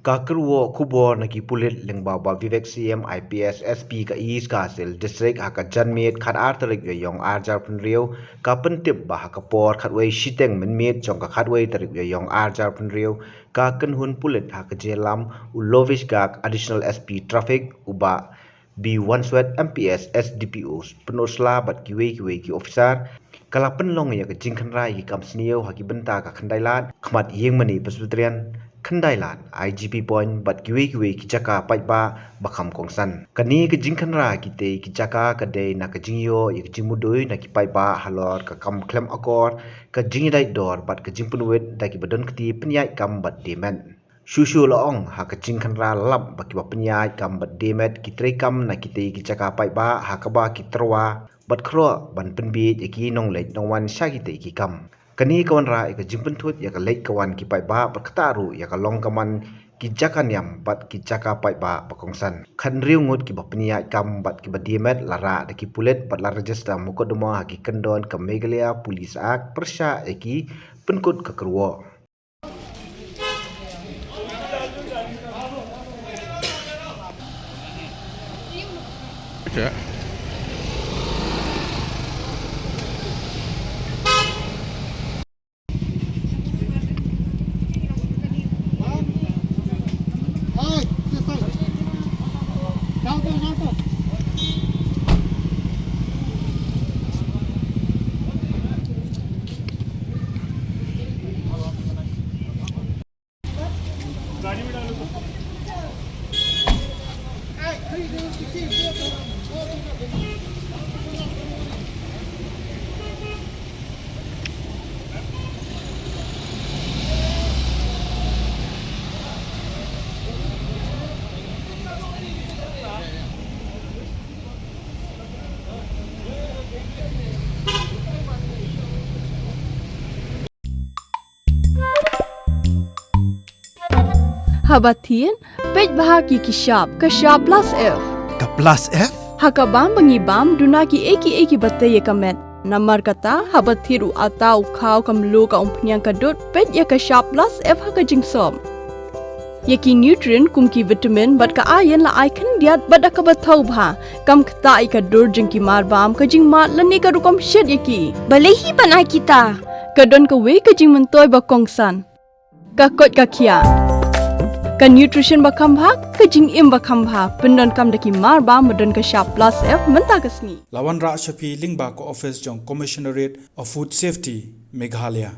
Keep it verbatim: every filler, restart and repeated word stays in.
Ka kyrwoh khubor na ki pulit lyngba u Bah Vivek Syiem, I P S, S P ka East Khasi Hills District, ha ka janmiet khatar tarik Ïaiong arhajar arphew hynriew, ka pyntip ba ha ka por khatwei shiteng mynmiet jong ka khatwei tarik Ïaiong arhajar arphew hynriew, ka kynhun pulit ha ka jingïalam u Lovish Garg, Additional S P Traffic, u Bah B Wanswet, M P S, S D P O Pynursla bad kiwei kiwei ki officer, ka la pynlong ïa ka jingkhynra ïa ki kam sniew ha ki bynta ka Khyndailad, Khmat Ïingmane Presbyterian, Khyndailad, I G P Point bad kiwei kiwei ki jaka paidbah ba kham kongsan. Kane ka jingkhynra kitei ki jaka ka dei na ka jingïoh ïa ka jingmudui na ki paidbah halor ka kam khlem akor, ka jingïadait dor bad ka jingpynwit da kiba don kti pynïaid kam bad die met. Shuh shuh la ong, ha ka jingkhynra lap ba kiba pynïaid kam bad die met ki trei kam na kitei ki jaka paidbah ha kaba ki tyrwa bad khroh ban pynbieit ïa ki nongleit nongwan sha kitei ki kam. Kane ka wanrah ïa ka jingpynthut ïa ka leit ka wan ki paidbah bad kata ruh ïa ka long ka man ki jaka niam bad ki jaka paidbah ba kongsan. Khathynriew ngut kiba pynïaid kam bad kiba die met la rah da ki pulit bad la register mukotduma ha ki kyndon ka Meghalaya Police Act pyrshah ïa ki, pynkut ka kyrwoh. Haba thied, peit bha ïa ki shap, ka shap plus F. Ka plus F? Ha ka bam ba ngi bam, duna kiei kiei kiba tei ïa ka met. Namar kata, haba thied u atta, u khaw, ka mluh, ka umphniang, ka dud, peit ïa ka shap plus F ha ka jingsop. Ïa ki nutrient kum ki vitamin bad ka iron la ai khyndiat bad da kaba thaw bha. Kam ktah ïa ka dur jong ki marbam, ka jingmad lane ka rukom shet ïa ki. Balei hi ban ai kita? Ka don kawei ka jingmyntoi ba kongsan. Ka koit ka khiah. Ka nutrition ba kham bha, ka jingim ba kham bha. Pyndonkam da ki marbam ba don ka shap plus F mynta ka sngi. La wanrah sha phi lyngba ka office jong Commissionerate of Food Safety, Meghalaya.